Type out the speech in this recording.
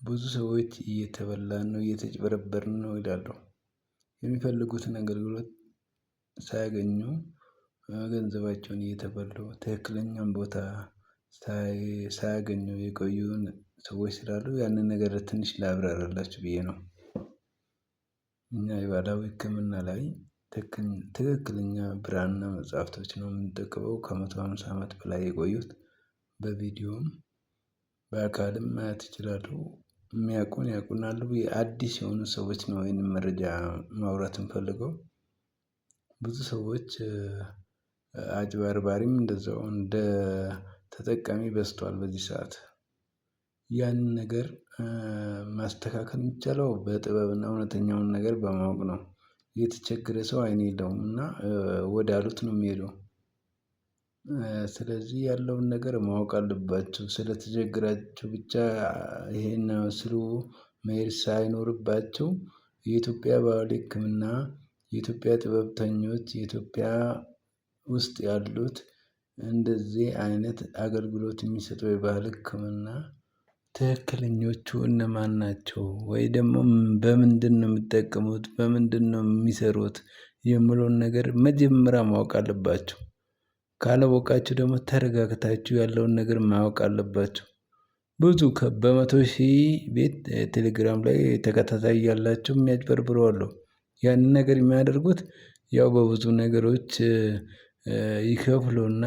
ብዙ ሰዎች እየተበላን ነው እየተጭበረበርን ነው ይላሉ። የሚፈልጉትን አገልግሎት ሳያገኙ ገንዘባቸውን እየተበሉ ትክክለኛውን ቦታ ሳያገኙ የቆዩን ሰዎች ስላሉ ያንን ነገር ትንሽ ላብራራላችሁ ብዬ ነው። እኛ የባህላዊ ህክምና ላይ ትክክለኛ ብራና መጽሐፍቶች ነው የምንጠቀመው ከ150 አመት በላይ የቆዩት። በቪዲዮም በአካልም ማየት ይችላሉ። የሚያውቁን ያውቁናል አዲስ የሆኑ ሰዎች ነው ይሄንን መረጃ ማውራት የምፈልገው። ብዙ ሰዎች አጭበርባሪም እንደዛው እንደ ተጠቃሚ በዝቷል በዚህ ሰዓት። ያንን ነገር ማስተካከል የሚቻለው በጥበብና እውነተኛውን ነገር በማወቅ ነው። የተቸገረ ሰው አይን የለውም እና ወዳሉት ነው የሚሄደው። ስለዚህ ያለውን ነገር ማወቅ አለባችሁ ስለተቸገራችሁ ብቻ ይሄን ስሩ መሄድ ሳይኖርባቸው የኢትዮጵያ ባህል ህክምና የኢትዮጵያ ጥበብተኞች የኢትዮጵያ ውስጥ ያሉት እንደዚህ አይነት አገልግሎት የሚሰጠው የባህል ህክምና ትክክለኞቹ እነማን ናቸው? ወይ ደግሞ በምንድነው የሚጠቀሙት በምንድነው የሚሰሩት? የሚለውን ነገር መጀመሪያ ማወቅ አለባችሁ። ካላወቃችሁ ደግሞ ተረጋግታችሁ ያለውን ነገር ማወቅ አለባችሁ። ብዙ በ100,000 ቤት ቴሌግራም ላይ ተከታታይ ያላቸው የሚያጭበርብሩ አሉ። ያንን ነገር የሚያደርጉት ያው በብዙ ነገሮች ይከፍሉና።